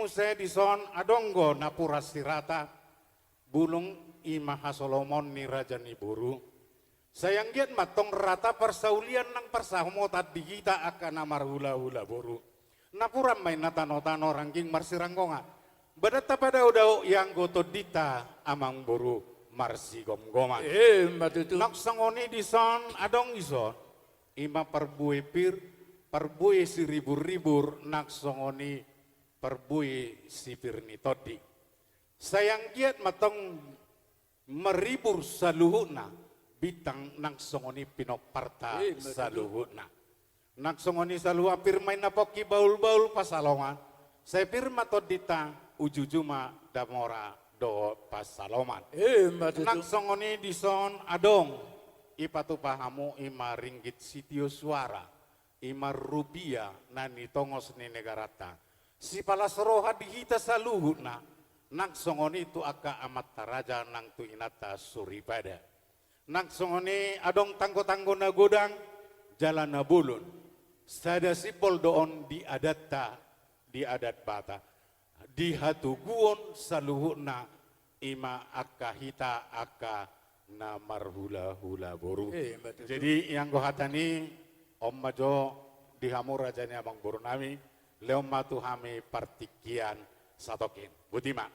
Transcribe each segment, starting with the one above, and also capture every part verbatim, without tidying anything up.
Muse dison adong do napuran sirata, bulung i ma hasoloman ni raja ni boru. Sai anggiat ma tong rata parsaulian nang parsamotan di hita angka na marhulahula boru. Napuran ma inna tanotano rangging marsiranggongan. Badanta padaodao ianggo tondinta amangboru marsigomgoman. Emma tutu. Nang songon i dison adong dison, i ma parbue pir, parbue siriburribur, nang songon i parbue sipir ni tondi. Sai anggiat ma tong maribur saluhutna, bintang nang songon i pinomparta. Emma tutu. Saluhutna. Nang songon i saluhutna pir ma inna pongki bahulbahul pansalongan, sai pir ma tondinta, ujuuju ma damora dohot pansalongan. Emma tutu. Nang songon i dison adong, dipatupa hamu i ma ringgit sitio suara, i ma rupia na nitongos ni negaranta. Sipalas roha di hita saluhutna, nang songon i tu angka amanta raja nang tu inanta soripada. Nang songon i adong tanggotanggo na godang jala na bolon. Sada simbol do on di adatta, di adat Batak. Di hatoguon saluhutna i ma angka hita angka na marhulahula boru. Emma tutu. Jadi ianggo hata ni on ma jo di hamu raja ni amangborunami, lehon ma tu hami partingkian satongkin. Boti ma.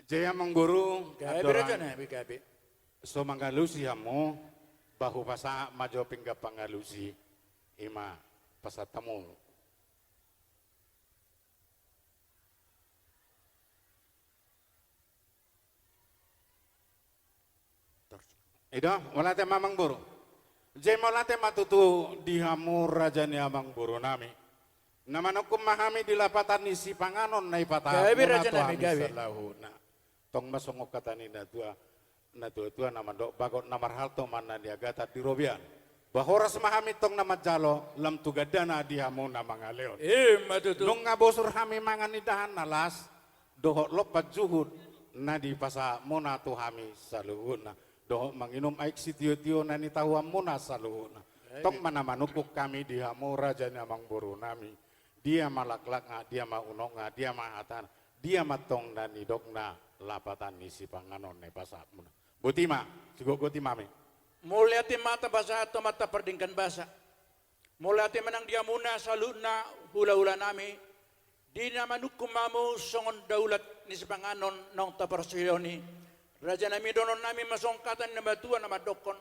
Jadi amangboru, gabe andorang raja nami, gabe. So mangalusi hamu, bah hupasahat ma jo pinggan pangalusi, i ma pasahat hamu. I do, mauliate ma amangboru. Jadi mauliate ma tutu di hamu raja ni amangborunami. Na manungkun ma hami di lapatan ni sipanganon na dipatupa hamuna tu hami saluhutna. Gabe raja nami, gabe. Tong ma songon hata ni natua, natuatua na mandok bagot na marhalto ma na niagatan di robean. Bah horas ma hami tong na manjalo, lam tu gandana di hamu na mangalehon. Emma tutu. Nunga bosur hami mangan indahan na las, dohot lompan juhut na dipasahat muna tu hami saluhutna. Dohot manginum aek sitiotio na nitahuan muna saluhutna. Emma. Tong ma na manungkun hami di hamu raja ni amangborunami. Dia ma laklakna, dia ma unokna, dia ma hatana, dia ma tong na nidokna lapatan ni sipanganon na dipasahat muna. Boti ma, sigogoti ma hami. Mauliate ma tapasahat tu Amanta Pardenggan Basa. Mauliate ma nang di hamuna saluhutna hulahulanami, di na manungkun hamu songon daulat ni sipanganon naung taparsihohon i. Raja nami, dohononnami ma songon hata ni natuatua na mandokkon: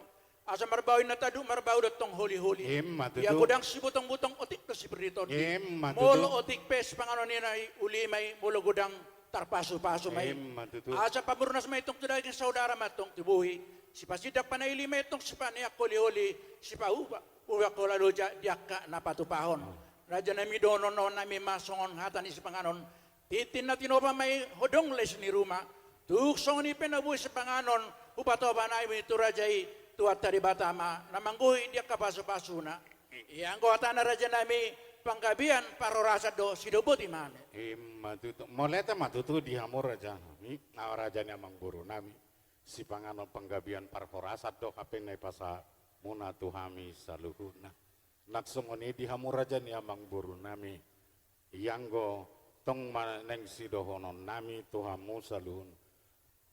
Asa marbau inna tanduk, marbau do tong holiholi. Emma tutu. Ia godang sibutongbutong, otik do sipir ni tondi. Emma tutu. Molo otik pe sipanganon i, na i uli ma i, molo godang tarpasupasu ma i. Emma tutu. Asa pamurnas ma i tong tu daging, saudara ma tong tu bohi. Sipasindak panaili ma i tong sipaneang holiholi, sipahupahupa holan loja di angka na patupahon. Oh. Raja nami, dohononnami ma songon hata ni sipanganon: Tintin na tinopa ma i, hodong les ni ruma. Tung songon i pe na boi sipanganon hupatupa nami tu raja i, Tuhanta Debata ma na manggohi di angka pasupasuna. Ianggo hatana raja nami, panggabean parhorasan do, sidoboti ma hami. Emma tutu. Mauliate ma tutu di hamu raja nami, na raja ni amangborunami. Sipanganon panggabean parhorasan do hape na dipasahat muna tu hami saluhutna. Nang songon i di hamu raja ni amangborunami. Ianggo tong ma naeng sidohononnami tu hamu saluhutna.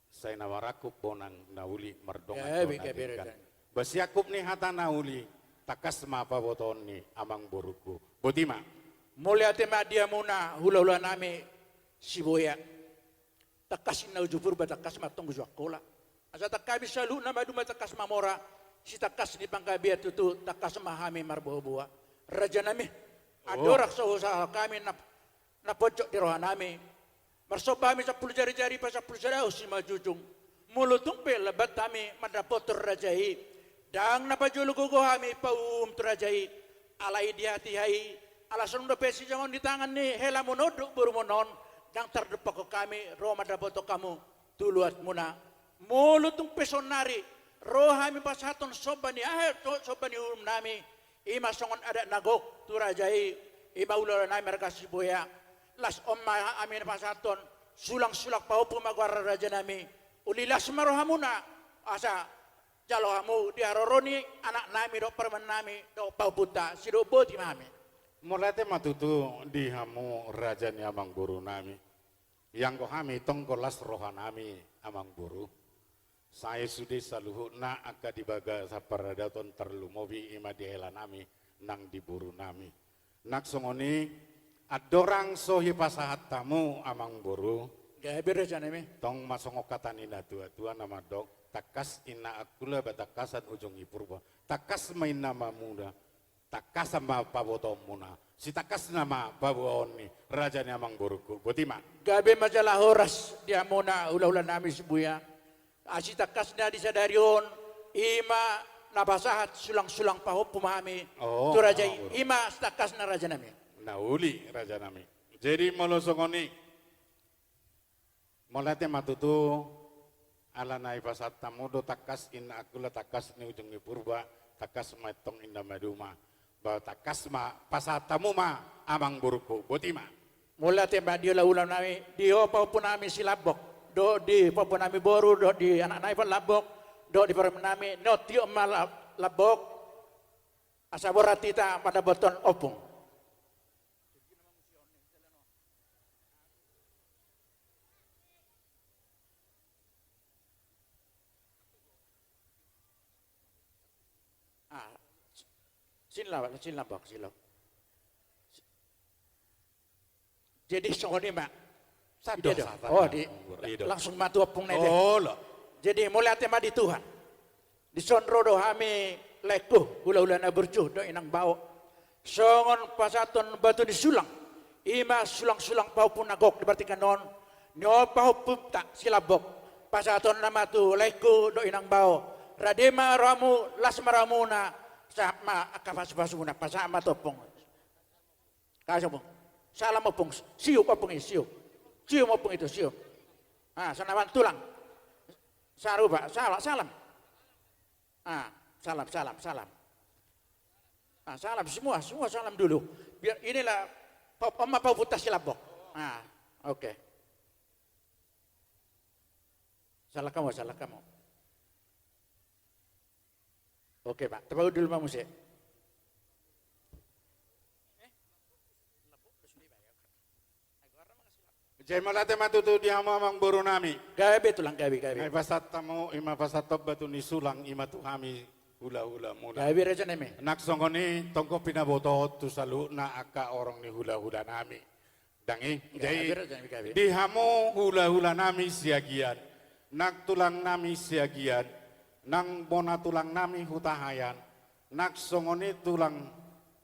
Sai na marangkup bonang na uli mardongan. Ya, do na denggan. Bah siangkup ni hata na uli, tangkas ma pabotoon ni amangborungku. Boti ma. Mauliate ma di hamuna hulahulanami Siboya. Tangkas inna uju Purba, tangkas ma tong uju Angkola. Asa tangkas hami saluhutna maduma, tangkas mamora, sitangkas ni panggabean tutu, tangkas ma hami marboaboa. Raja nami, oh, andorang so husahat hami na, na ponjot di roha nami. Marsomba hami sampulu jarijari, pasampulu sada simanjujung. Molo tung pe lambat hami mandapothon raja i, ndang na pajolo gogo hami pauhum tu raja i. Alai di hatiha i, ala songon dope sijangon ni tangan ni hela muna on dohot boru muna on, ndang tardompakhon hami ro mandapothon hamu tu luat muna. Molo tung pe saonnari Ro hami pasahathon somba ni, aha, to-, somba ni uhum nami, i ma songon adat na gok tu raja i, i ma hulahula nami marga Sibuea. Laos on ma hami na pasahathon sulang-sulang pahompu ma goar raja nami. Uli las ma rohamuna, asa jalo hamu di haroro ni anak nami dohot parumaen nami dohot pahompunta, sidok boti ma hami. Mauliate ma tutu di hamu raja ni amangboru nami. Ianggo hami tong do las roha nami amangboru. Sai sude saluhutna angka di bagasan paradaton tarlumobi i ma di hela nami nang di boru nami. Nang songon i, andorang so hipasahat hamu amangboru. Gabe raja nami. Tong ma songon hata ni na tua-tua na mandok, tangkas inna angkula batangkasan ujung ni Purba. Tangkas ma inna mamuna. Tangkasan ma pabotoonmuna, sitangkasna ma paboaon ni raja ni amangborungku. Boti ma. Gabe ma jala horas di hamuna hulahula nami Sibuea. Ai sitangkasna di sadari on, i ma na pasahat sulang-sulang pahompu ma hami. Oh, tu raja i, amangboru. I ma sitangkasna raja nami. Na uli raja nami. Jadi molo songon i, mauliate ma tutu, ala na hipasahat hamu do tangkas inna angkula tangkas ni ujung ni Purba, tangkas ma antong inna maduma. Ba tangkas ma pasahat hamu ma amangborungku, boti ma. Mauliate ma di hulahula nami, di ho pahompu nami Silambok, dohot di pahompu nami boru, dohot di anak nami Pallambok, dohot di parumaen nami, na tio ma La-, Lambok, asa borat hita mandapothon ompung. Ah, sinla, sinla bang, sinla. Jadi songon i ma. Sado, jadi, sado, oh, di, langsung ma tu ompung na i. Oh, lo. Jadi mauliate ma di Tuhan. Dison ro do hami laengku, hulahula na burju dohot inang bao. Songon pasahathon batu ni sulang, i ma sulang-sulang pahompu na gok di partingkian on, ni ho pahompunta Silambok, pasahatonna ma tu laengku dohot inang bao. Rade ma rohamu, las ma rohamuna, sahat ma angka pasu-pasuna, pasahat ma tu ompung. Kasih ompung. Salam ompung. Siup ompung i, siup. Siup ompung itu, siup. Ah, selamat tulang. Sarupa, salam, salam. Ah, salam, salam, salam. Ah, salam semua, semua salam dulu. Biar inilah pa-, oma pahompunta Silambok. Ah, oke. Salah kamu, salah kamu. Oke, Pak. Tepuk dulu, Pak Muse. Jadi mauliate ma tutu di hamu amangboru nami. Gabe tulang, gabe, gabe. Nai pasahat hamu, i ma pasahat batu ni sulang, i ma tu hami hulahula muna. Gabe raja nami. Nang songon i tong do pinabotohon tu saluhutna angka horong ni hulahula nami. Dang i, jadi, gabe raja nami, gabe. Di hamu hulahula nami Siagian, nang tulang nami Siagian, nang bona tulang nami Hutahaean, nang songon i tulang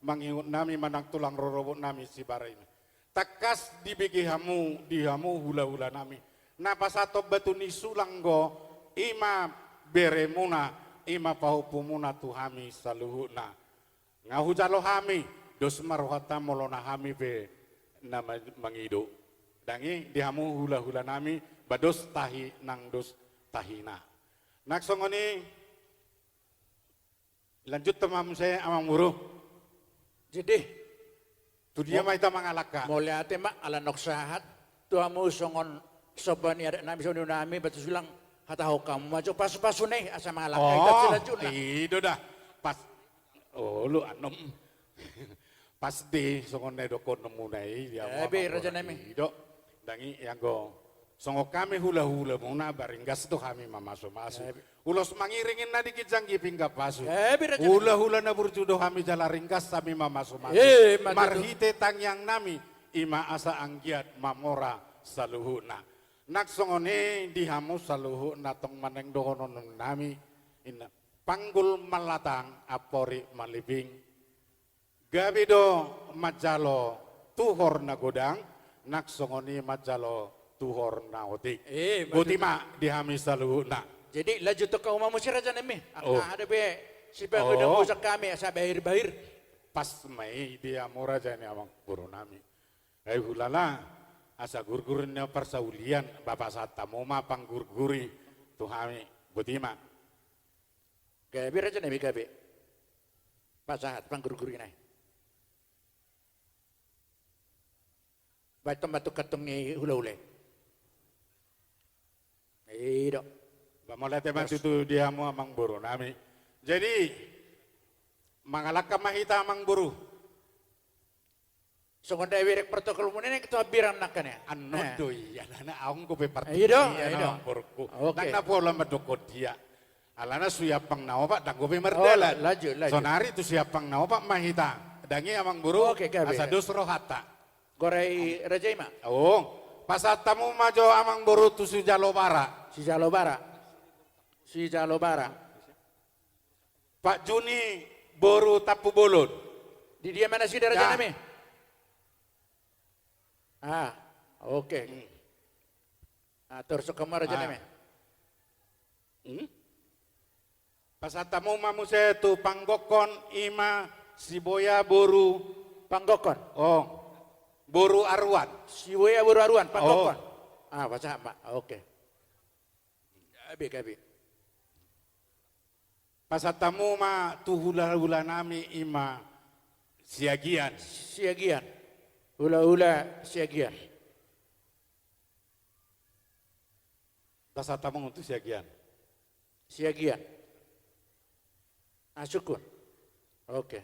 mangihut nami manang tulang rorobot nami Sibarani. Tangkas dibege hamu, di hamu hulahula nami. Na pasahathon batu ni sulang do, i ma beremuna, i ma pahompumuna tu hami saluhutna. Nga hujalo hami, dos ma rohanta molo na hami pe na ma-, mangido. Dang i, di hamu hulahula nami, ba dos tahi nang dos tahina. Nang songon i, lanjut ma muse amangboru. Jadi. Tu dia ma hita mangalangka. Mauliate ma, ala nunga sahat tu hamu songon somba ni adat nami, songon nami, batu sulang, hatahon hamu ma jo pasu-pasu na i, asa mangalangka hita selanjutna. Oh, i do da. Pas. Oh, lu anom. Pas di songon na didokhononmuna i, di hamu amangboru. Gabe raja nami. I do. Dang i, ianggo songon hami hulahulamuna, ba ringgas do hami mamasumasu. Eh, bi- Ulos mangiring inna di ginjang i pinggan pasu. Eh, bi raja nami. Hulahula na burju do hami jala ringgas hami mamasumasu. Eh, ma tutu. Marhite tangiang nami, i ma asa anggiat mamora saluhutna. Nang songon i di hamu saluhutna tong manang dohonon nami, inna panggul malatang, amporik maliping. Gabe do manjalo tuhor na godang, nang songon i manjalo tuhor na otik. Eh, boti ma di hami saluhutna. Jadi, lanjut tu hamu ma muse raja nami. Oh. Angka ada be, sibaga na musak hami, asa bahir-bahir. Pas ma i di hamu raja ni amangboru nami. Ai hulala, asa gurgur ni parsaulian, ba pasahat hamu ma panggurguri tu hami, boti ma. Gabe raja nami, gabe. Pasahat panggurguri nai. Baen tong ma tu kantong ni hulahula i. I do. Ba mauliate ma tutu di hamu amangboru nami. Jadi mangalangka ma hita amangboru. Songon na dibereng protokol muna i, ketua birang nangkin ya. Annon do i, alana ahu nunga pe parti. I do, i do. Amangboruku. Oke. Nang na pola mandok dia. Alana Siampang na opat ndang gobe mardalan. Lanjut, lanjut. Sonari tu Siampang na opat ma hita. Dang i amangboru. Oke, gabe. Asa dos rohanta. Gorai raja i ma. Oh, pasahat hamu ma jo amangboru tu sijalo bara. Sijalo bara. Sijalo bara. Pak Juni boru Tampubolon. Di dia ma nasida raja nami? Ah, oke. Ah, torus hamu ma raja nami. Pasahat hamu ma muse tu Panggokkon, i ma Siboya boru Panggokkon. Oh. Boru Aruan. Siboya boru Aruan, Panggokkon. Ah, pasahat ma. Oke. Gabe, gabe. Pasahat hamu ma tu hulahula nami, i ma Siagian. Siagian. Hulahula Siagian. Pasahat hamu tu Siagian. Siagian. Ah, syukur. Oke.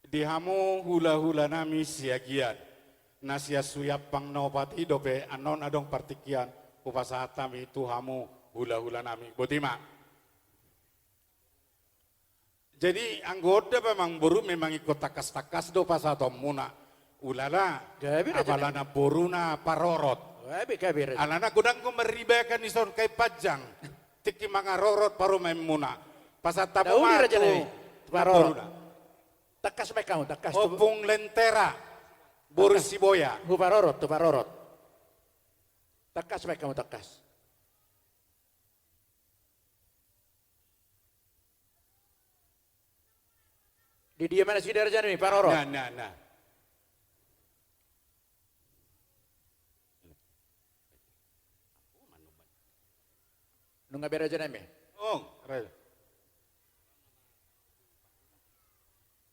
Di hamu hulahula nami Siagian. Na sian Siampang na opat i dope annon adong partingkian hupasahat hami tu hamu hulahula nami. Boti ma. Jadi anggo on da amangboru memang ingkon tangkas-tangkas do pasahatonmuna. Ulala, gabe raja nami. Apala namboruna parorot. Gabe, gabe raja. Alana godang do marribakan dison kain panjang. Tingki mangarorot parumaenmuna. Pasahat hamu ma tu namboruna. Tangkas baen hamu, tangkas tu Ompung Lentera. Boru Siboya. Huparorot, huparorot. Tangkas baen hamu, tangkas. Di dia ma nasida raja nami, parorot? Nah, nah, nah. Nunga be raja nami? Oh, raja.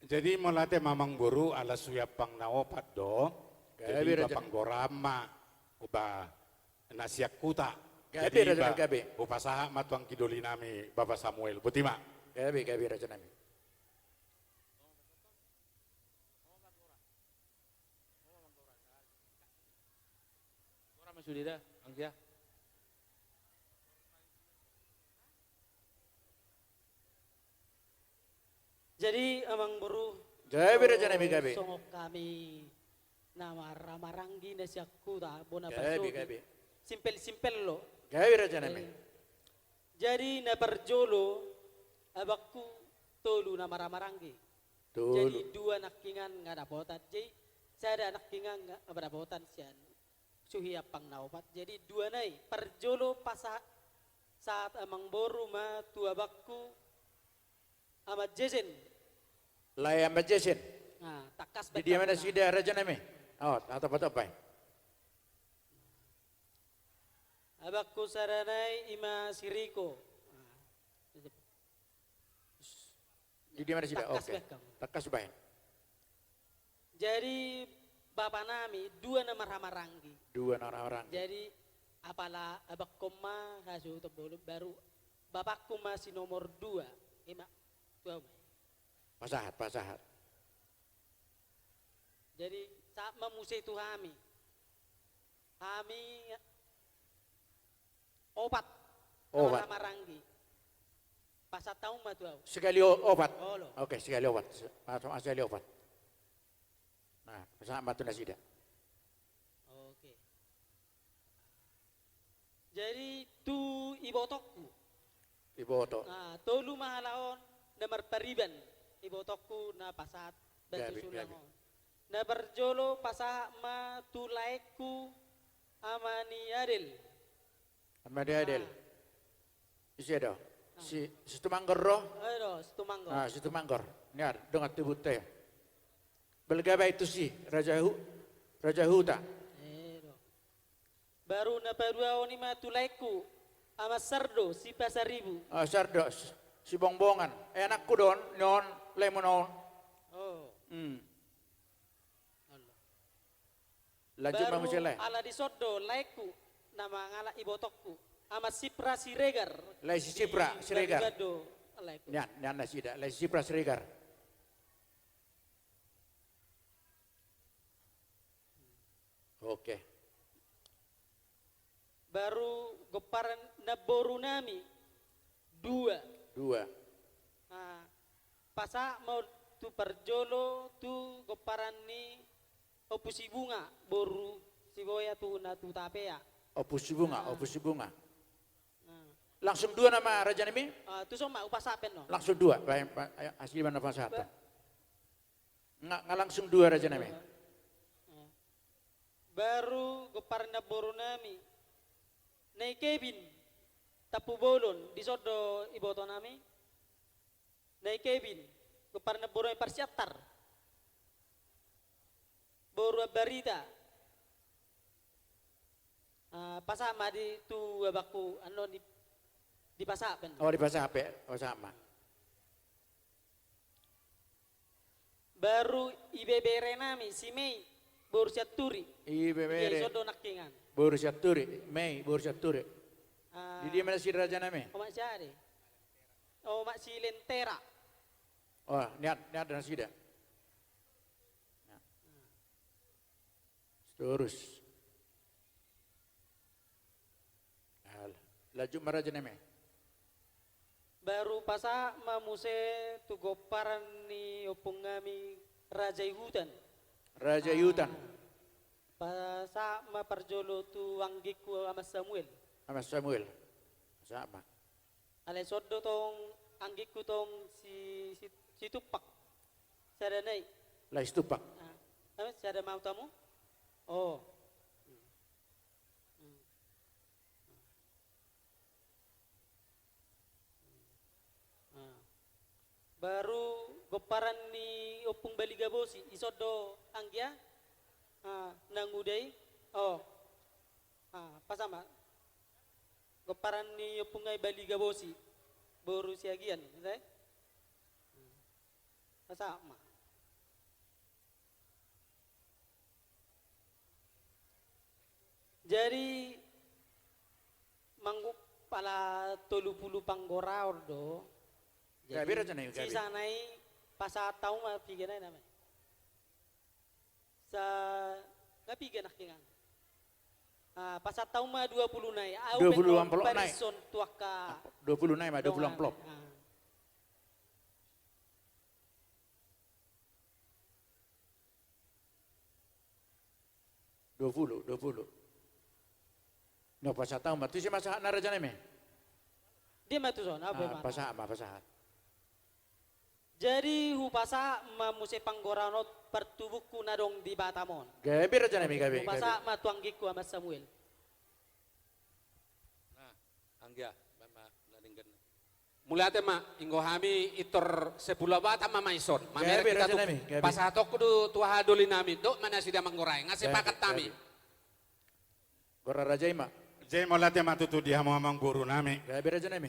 Jadi mauliate ma amangboru, ala Siampang na opat do. Gabe raja nami. Jadi ba panggora ma, ba na sian huta. Gabe raja nami, gabe. Hupasahat ma tu anggi doli nami Bapa Samuel. Boti ma. Gabe, gabe raja nami. Jadi amangboru, gabe raja nami, gabe. Songon hami na marhahamaranggi na sian huta, bona pasoki. Gabe, gabe. Simpel-simpel do. Gabe raja nami. Eh, jadi na parjolo, abangku tolu na marhahamaranggi. Tolu. Jadi dua nangkiningan nunga dapotan, jadi sada nangkiningan nunga dapotan sian Siampang na opat. Jadi dua nai, parjolo pasahat amangboru ma tu abangku Ama Jesen. Lae Ama Jesen. Nah, tangkas. Di dia ma nasida raja nami? Oh, tangkas baen. Abangku sada nai i ma si Riko. Nah. Di dia ma nasida? Oke. Tangkas baen. Jadi bapa nami dua na marhahamaranggi. Dua na marhahamaranggi. Jadi apala abangkon ma hasuhuton bolon, baru bapakku ma si nomor dua. I ma tu ahu ma. Pasahat, pasahat. Jadi sahat ma muse tu hami. Hami opat. Opat. Marhahamaranggi. Pasahat hamu ma tu ahu. Sekali o-, opat. Olo. Oke, sekali opat. Se-, ma-, ma-, sekali opat. Nah, pasahat ma tu nasida. Oke. Jadi tu ibotongku. Iboto. Nah, tolu ma halak on na marpariban, ibotongku na pasahat batu sulang on. Gabe, gabe. Na parjolo pasahat ma tu laengku Ama ni Adel. Ama ni Adel. Ah. Ise do? Ah. Si, Situmanggor do? Eh, do, Situmanggor. Ah, Situmanggor. Nian, dongan tubunta i. Balga baen tusi, raja hu-, raja huta. Eh, do. Baru na paduahon i ma tu laengku, Ama Sardo, si Pasaribu. Ah, Sardo, si, Sibongbongan. Eh, anakku do on, ni on, laemuna on. Oh. Hmm. Allah. Lanjut ma muse lae. Baru ala dison do laengku, na mangalap ibotongku. Ama Sipra Siregar. Lae si Sipra Siregar. Di Baliuan do laengku. Nian, nian nasida. Lae si Sipra Siregar. Oke. Baru gomparan namboru nami, dua. Dua. Ah, pasahat ma tu parjolo tu gomparan ni Ompu Sibunga, boru Siboya tu na tu Tapea. Ompu Sibunga, ah. Ompu Sibunga. Ah. Langsung dua nama raja nami? Ah, tuson ma, hupasahat pe annon. Langsung dua, baik, baik, ayo, asi ma na pasahat. Ba- Nga, nga langsung dua raja nami. Dua. Ah. Baru gomparan namboru nami. Nai Kevin, Tampubolon, dison do iboto nami. Nai Kevin, gomparan namboru nami Parsiantar. Boru Ambarita. Ah, pasahat ma di tu abangku, annon di, dipasahat pe annon. Oh, dipasahat pe, pasahat ma. Baru ibebere nami, si Mei, boru Sianturi. Ibebere. Iya, dison do nangkiningan. Boru Sianturi, Mei, boru Sianturi. Ah. Di dia ma nasida raja nami? Omak siade. Omak si Lentera. Oh, nian, nian nasida. Nah. Terus. Al-, lanjut ma raja nami. Baru pasahat ma muse tu gomparan ni ompung nami Raja Ihutan. Raja Ihutan. Ah, pasahat ma parjolo tu anggingku Aman Samuel. Aman Samuel. Pasahat ma. Alai dison do tong anggingku tong si, si, Situmpak. Sada nai. Lae Situmpak. Ah, eh, sada ma tu hamu. Oh. Ah. Baru gomparan ni ompung Baligabosi, dison do anggia, ah, na nguda i. Oh. Ah, pasahat ma. Gomparan ni ompung nai Baligabosi, boru Siagian, ate? Pasahat ma. Jadi, manggu pala tolu pulu panggoraon do. Jadi, gabe raja nai, gabe. Sisa nai pasahat hamu ma piga nai nama i. Sa, nga piga nangkiningan. Ah, pasahat hamu ma dua pulu nai. Au dua pulu amplop nai. Parison tu angka. Dua pulu nai ma, dua pulu amplop. Ah. Dua pulu, dua pulu. Na pasahat hamu ma, tusi ma sahatna raja nami. Dia ma tuson, ah, pasahat ma, pasahat. Jadi hupasahat ma muse panggoraon on partubungku na adong di Batam on. Gabe raja nami, gabe, gabe. Hupasahat ma tu anggingku Aman Samuel. Nah, anggia, ma, ma, na denggan. Mauliate ma, inggo hami pintor sepulo Batam ma, ma dison. Gabe, gabe. Mamereng hita tu pasahatonku tu, tu aha doli nami, dohot ma nasida manggorai, nga sepakat hami. Gabe, gabe. Gorar raja i ma. Jadi mauliate ma tutu di hamu amangboru nami. Gabe raja nami.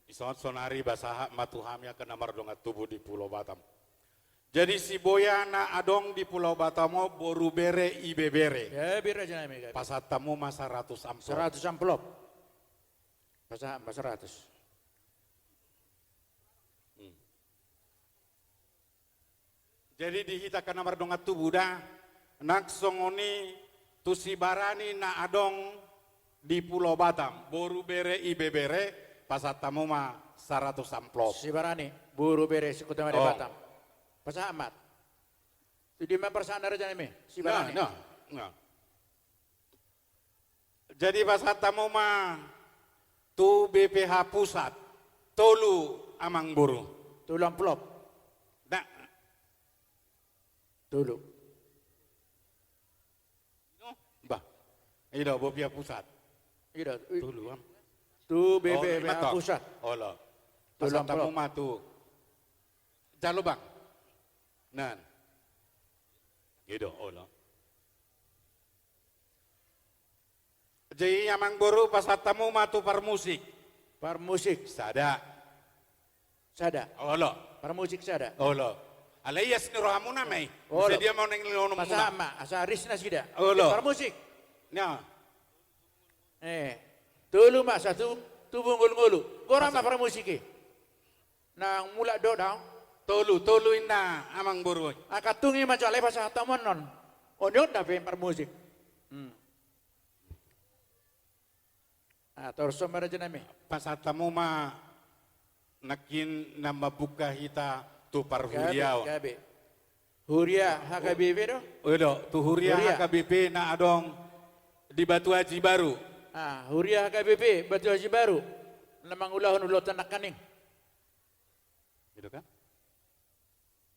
Dison sonari pasahat ma tu hami angka na mardongan tubu di Pulo Batam. Jadi Siboya na adong di Pulo Batam on boru bere ibebere. Gabe raja nami, gabe. Pasahat hamu ma saratus amplop. Saratus amplop. Pasahat ma saratus. Hmm. Jadi di hita angka na mardongan tubu da, nang songon i tu Sibarani na adong di Pulo Batam, boru bere ibebere, pasahat hamu ma saratus amplop. Sibarani, boru bere, sekota made Batam. Pasahat ma. Tu dia ma pasahat na raja nami, Sibarani. Nah, nah, nah. Jadi pasahat hamu ma tu B P H pusat, tolu amangboru. Tolu amplop. Nah. Tolu. Bah. I do, B P H pusat. I do. Tolu am. Tu B P H pusat. Olo. Tolu amplop. Pasahat hamu ma tu. Jalo bang. Nah. I do, olo. Jadi amangboru pasahat hamu ma tu parmusik. Parmusik. Sada. Sada. Olo. Parmusik sada. Olo. Alai ias ni rohamuna ma i. Olo. Sadia ma naeng nilehononmuna. Pasahat ma, asa ris nasida. Olo. Parmusik. Na. Eh. Tolu ma, satu, tubu ngolu-ngolu. Gora ma parmusik i. Na mulak do daong. Tolu, tolu inna amangboru. Angka tung i ma jala pasahat hamu annon. Onion da pe parmusik. Hmm. Ah, torus on ma raja nami. Pasahat hamu ma nangkin na mambuka hita tu parhuriaon. Gabe, gabe. Huria H K B P do? Olo, tu huria H K B P na adong di Batu Aji Baru. Ah, huria H K B P Batu Aji Baru. Na mangulahon ulaon nangkaning. I do kan?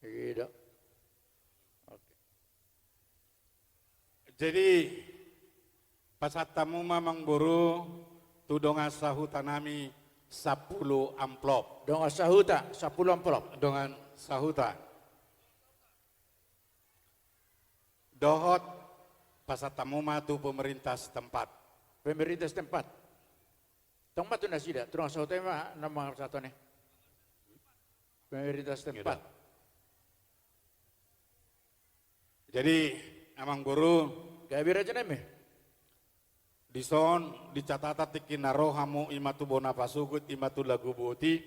I do. Oke. Jadi, pasahat hamu ma amangboru tu dongan sahuta nami sampulu amplop. Dongan sahuta, sampulu amplop. Dongan sahuta. Dohot pasahat hamu ma tu pemerintah setempat. Pemerintah setempat. Tong ma tu nasida, tu dongan sahuta i ma na mangarsatoni. Pemerintah setempat. Jadi, amangboru. Gabe raja nami. Dison, di catatan tingki na ro hamu i ma tu bona pasogot, i ma tu lagu boti.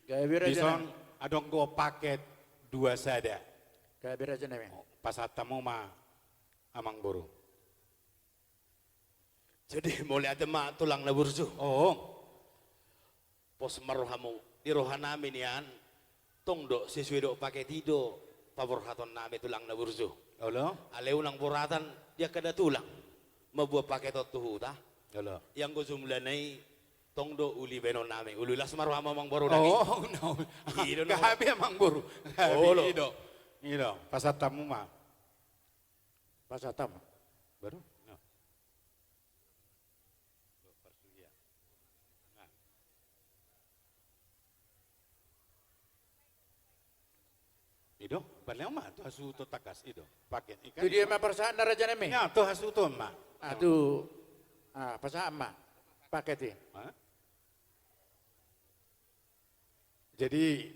Gabe raja nami. Dison, adong do paket dua sada. Gabe raja nami. Pasahat hamu ma amangboru. Jadi, mauliate ma tulang na burju. Oh. Pos ma rohamu, di roha nami nian, tong do sesuai do paket i do paborhaton nami tulang na burju. Olo. Alai unang boratan di angka da tulang mamboan paket on tu huta. Olo. Ianggo jumlahna i tong do uli baenon nami. Uli las ma rohamu amangboru nami. Oh, no. I do na. Gabe amangboru. Gabe. Olo. I do. I do. Pasahat hamu ma. Pasahat hamu. Baru? No. Parsuhia. Nah. I do, balik ma tu hasuhuton tangkas, i do. Paket i kan. Tu dia ma pasahatna raja nami? Ya, tu hasuhuton ma. Ah, tu, ah, pasahat ma. Paket i. Hah? Jadi,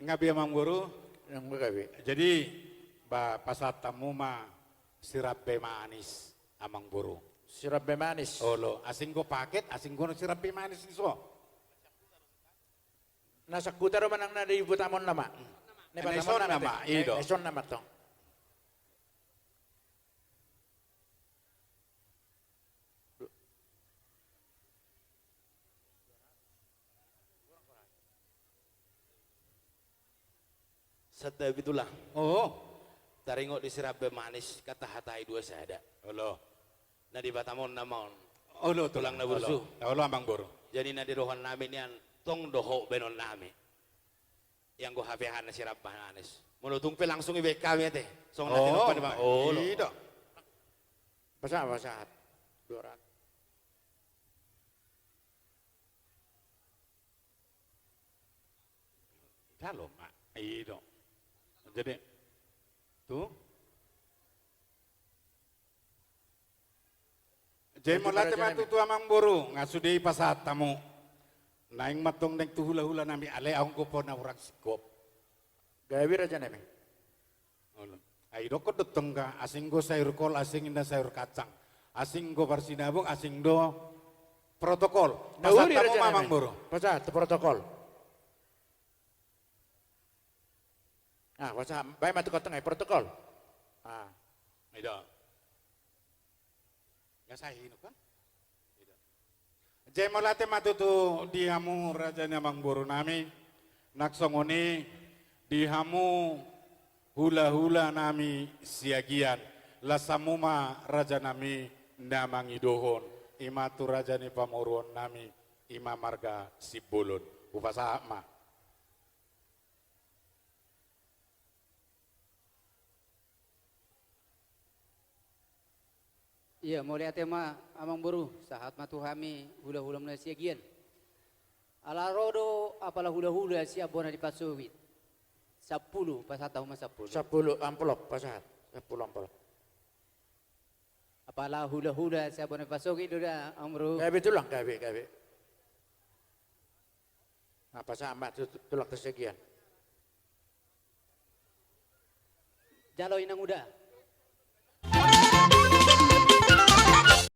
nga be amangboru? Nga be. Jadi, ba, pasahat hamu ma sirambe manis amangboru. Sirambe manis. Olo, asing do paket, asing do sirambe manis i so. Na sangkuta do manang na di patamonna ma. Na i patamonna ma, i do. Na ison nama tong. Santabi tulang. Oh. Taringot di sirambe manis, kan tahatai dua sada. Olo. Na di patamonna ma on. Olo, tulang na burju. Olo, amangboru. Jadi na di roha nami nian tong do hot baenon nami. Ianggo hape hana sirambe manis. Molo tung pe langsung ibaen hami ate. Songon na tinompa ni ma. Olo. I do. Pasahat, pasahat. Dua ratus. Jalo ma, i do. Jadi, tu. Jadi, mauliate ma tutu amangboru, nga sude i pasahat hamu. Naeng ma tong naeng tu hulahula nami, alai ahu anggo pe na hurang singkop. Gabe raja nami. Olo. Ai dokkon do tong, asing do sayur kol, asing inda sayur kacang. Asing do parsinabung, asing do protokol. Pasahat hamu ma amangboru. Pasahat tu protokol. Ah, pasahat, baen ma tu kotong ai protokol. Ah. I do. Nga sai inum kan? Jadi mauliate ma tutu di hamu raja ni amangboru nami, nang songon i di hamu hulahula nami Siagian, las hamu ma raja nami na mangidohon, i ma tu raja ni pamoruon nami, i ma marga Simbolon. Hupasahat ma. Ia, mauliate ma amangboru, sahat ma tu hami hulahula muna Siagian. Ala ro do apala hulahula sian bona ni pasogit. Sampulu, pasahat hamu ma sampulu. Sampulu amplop, pasahat. Sampulu amplop. Apala hulahula sian bona ni pasogit do da, amangboru. Gabe tulang, gabe, gabe. Apa sama tu, tu, tulang kesekian. Jalo inang uda.